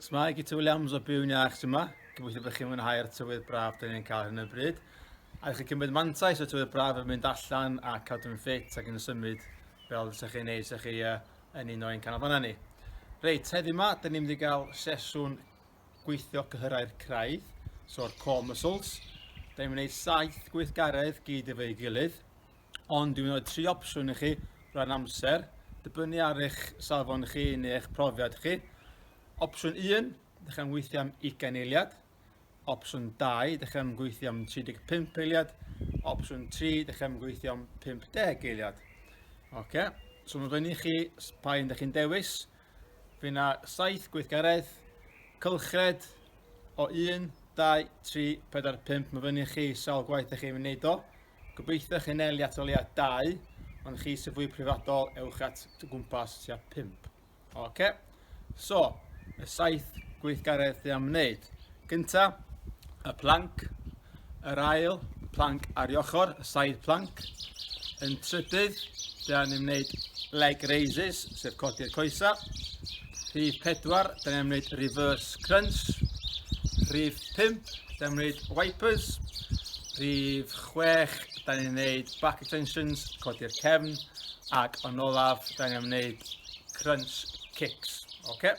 S'mae, Guto Williams o Byw'n Iach sy 'ma. Gobeithio bod chi'n mwynhau'r tywydd braf dyn ni'n cael hyn o bryd. A chi'n cymryd mantais o'r tywydd braf yn mynd allan a cadw'n ffit ac yn symud fel fysa chi'n neud sa chi uh, yn un o'n canolfannau ni. Reit, heddiw yma, dyn ni'n mynd i gael sesiwn gweithio cyhyrau'r craidd, so'r core muscles. Dyn ni'n mynd i wneud saith gweithgaredd gyd efo'i gilydd. Ond dwi'n rhoi tri opsiwn i chi ran amser, dibynnu ar eich safon chi neu eich profiad chi. Opsiwn 1, ydych chi'n gweithio am 20 eiliad. Opsiwn 2, ydych chi'n gweithio am 35 eiliad. Opsiwn 3, ydych chi'n gweithio am 50 eiliad. Oce, so mae fyny chi pa un ydych chi'n dewis. Fe yna saith gweithgaredd, cylchred o 1, 2, 3, 4, 5. Mae fyny chi sawl gwaith ydych chi'n wneud o. Gobeithio chi anelu at o leia 2, ond chi sy'n fwy prifadol, ewch at gwmpas tua 5. Oce, so, y saith gweithgaredd dwi am wneud. Gynta, y plank, yr ail, plank ar ei ochr, y side plank. Yn trydydd, dwi am wneud leg raises, sef codi'r coesa. Rhif 4, dwi am wneud reverse crunch. Rhif 5, dwi am wneud wipers. Rhif 6, da ni'n wneud back extensions, codi'r cefn, ac yn olaf, da ni'n wneud crunch kicks. Oce?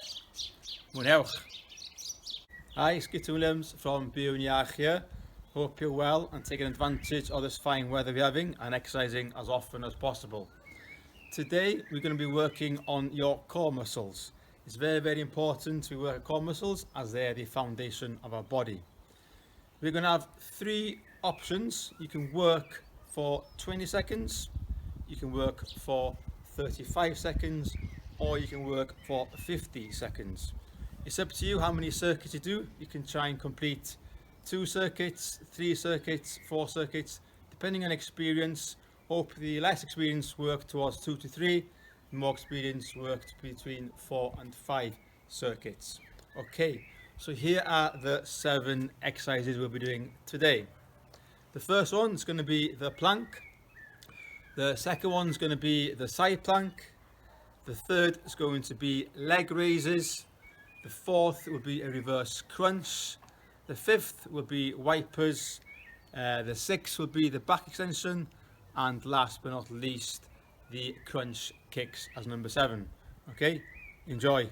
Mwynhewch! Hi, it's Guto Williams from Byw'n Iach here. Hope you're well and taking advantage of this fine weather we're having and exercising as often as possible. Today, we're going to be working on your core muscles. It's very, very important to work core muscles as they're the foundation of our body. We're going to have three options. You can work for 20 seconds, you can work for 35 seconds, or you can work for 50 seconds. It's up to you how many circuits you do. You can try and complete two circuits, three circuits, four circuits, depending on experience. Hope the less experienced work towards two to three, the more experienced work between four and five circuits. Okay, so here are the seven exercises we'll be doing today. The first one's going to be the plank. The second one's going to be the side plank. The third is going to be leg raises. The fourth will be a reverse crunch. The fifth will be wipers. The sixth will be the back extension. And last but not least, the crunch kicks as number seven. Okay, enjoy.